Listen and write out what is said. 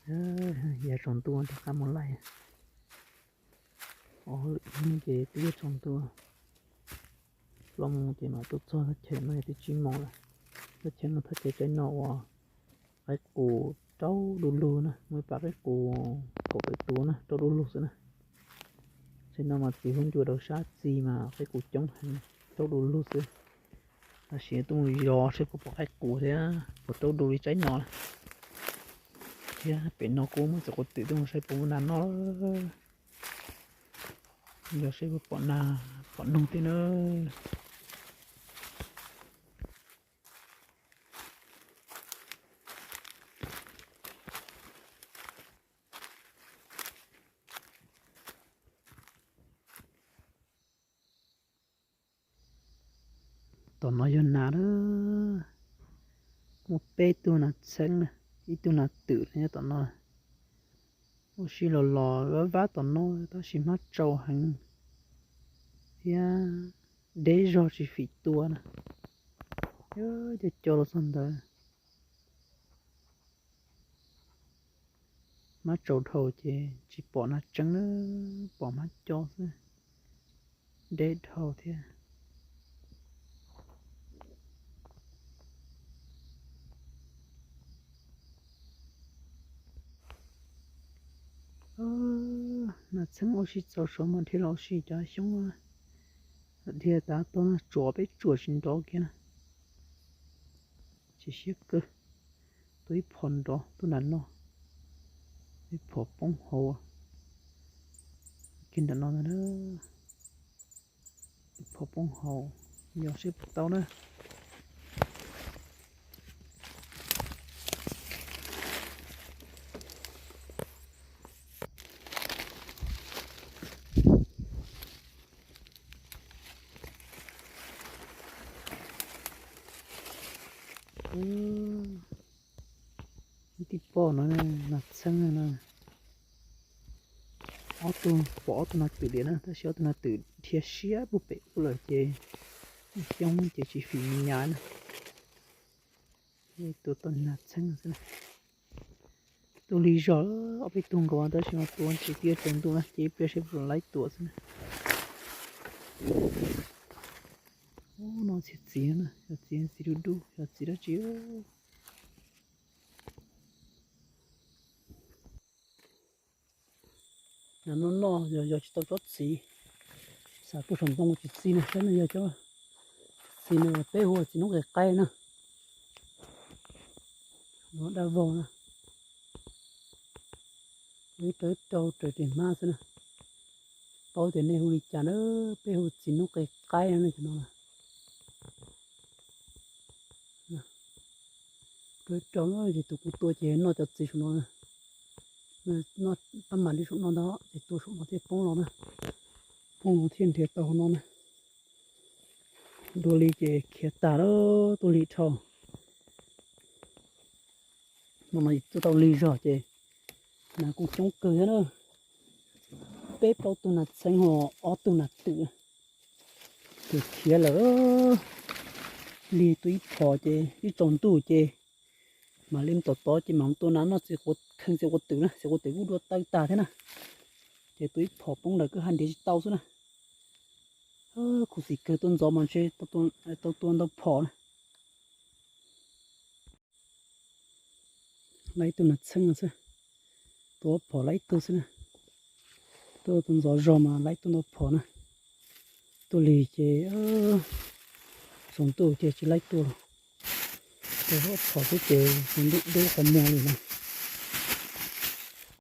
Yav tsaus ntuj rov qab mus laij, ob lwm hnub ces twb yog tsaus ntuj. Los mus ces mam tuaj txog thaj chaw no twb tsib moos lawm. Thaj chaw no thaj chaw tsaib no uas qaib qus raub du lug na, muaj ib pab qaib qus kaum tawm tus na, raub du lug xwb na. Tsaib no mas txiv huab ncua rau sab txi mas qaib qus coob heev, raub du lug xwb. Tab sis tuaj mus yos saib puas pom qaib qus thiab puas raub du li tsaib no na. Thiab pem no kuj muaj txiv quav twm tuaj mus saib puas muaj nas noj. Yos saib puas pom nas pom noog thiab na. Tom no yog nas lawm, muaj peb tug nas txheeb na, ib tug nas twm nyob tom no. Ua si los los vab vab tom no tab sis hmab tsau heev thiab deb zog tsis fim tua na. Cov co los txog ntawd. Hmab tsau dhau ces tsis pom nas tseeb na, pom hmab co xwb, deb dhau thiab. Nas txheeb ua si txaus saud mas dhia los ua si cov xyoob, dhia tav tog tsuam peb tsuam tsis nrov kiag na. Tsis siab kawg, tuaj ib phom nrov tuaj nram no, ib phom poob hauv kiag nram no ntag. Ib phom poob hauv, yos saib puas tau na. Tib pob no nas txheeb no, ob tug pom ob tug nas twm liam na, tab sis ob tug nas twm dhia siab puag pem ub lawm ces xyoob ces tsis fim me nyuam na. Tua tau nas txheeb xwb. Tua lig zog ob peb tug nkaus tab sis mas tua tsis tiav tsaus ntuj na, ces ib pliag seb puas laib tua xwb na. Ub, no txiv txiv na, yog txiv txiv dub dub, yog txiv dab tsi. Noj noj yog yog tsis tau tsob txiv, xav tuaj saum ntoo tsis txi na, saib no yog tsob txiv no peb hu ua txiv noob qes qaib na. Dab vog na, ib rau ib rau raws tes hmab xwb na. Paub tias nej hu li cas na, peb hu txiv noob qes qaib no na, cov no na. Rau rau ces tus kuv tua ces noj cov txiv saum no na. Noj pab mam li saum no ntag ces tua saum no thiaj poob los na. Poob los thiaj nrhiav tau hauv no na. Dua li ces khiav tag lawm, tuaj lig dhau. Hmo no tua tau lig zog ces nas kuj coob kawg thiab na. Peb plaub tug nas txheeb ho ob tug nas twm. Ces khiav lawm, lig tua ib phom ces ib tsaus ntuj ces mam li tom tod ces mam tua nas noj txiv quav, kheej txiv quav twm na, txiv quav twm kuj dua tawg tag thiab na. Ces tua ib phom poob lawm kwj ha nrhiav tsis tau xwb na. Khuv xim kawg, tua ntxov mas ntshe tau tua ntau phom na. Laib ib tug nas txheeb no xwb, tua ob phom laib ib tug xwb na. Tuaj tua ntxov zog mas laib ib tug ntau phom na. Tuaj lig ces tsaus ntuj ces tsis laib tua los. Tua ob phom xwb ces tsaus ntuj dub qhov muag li na.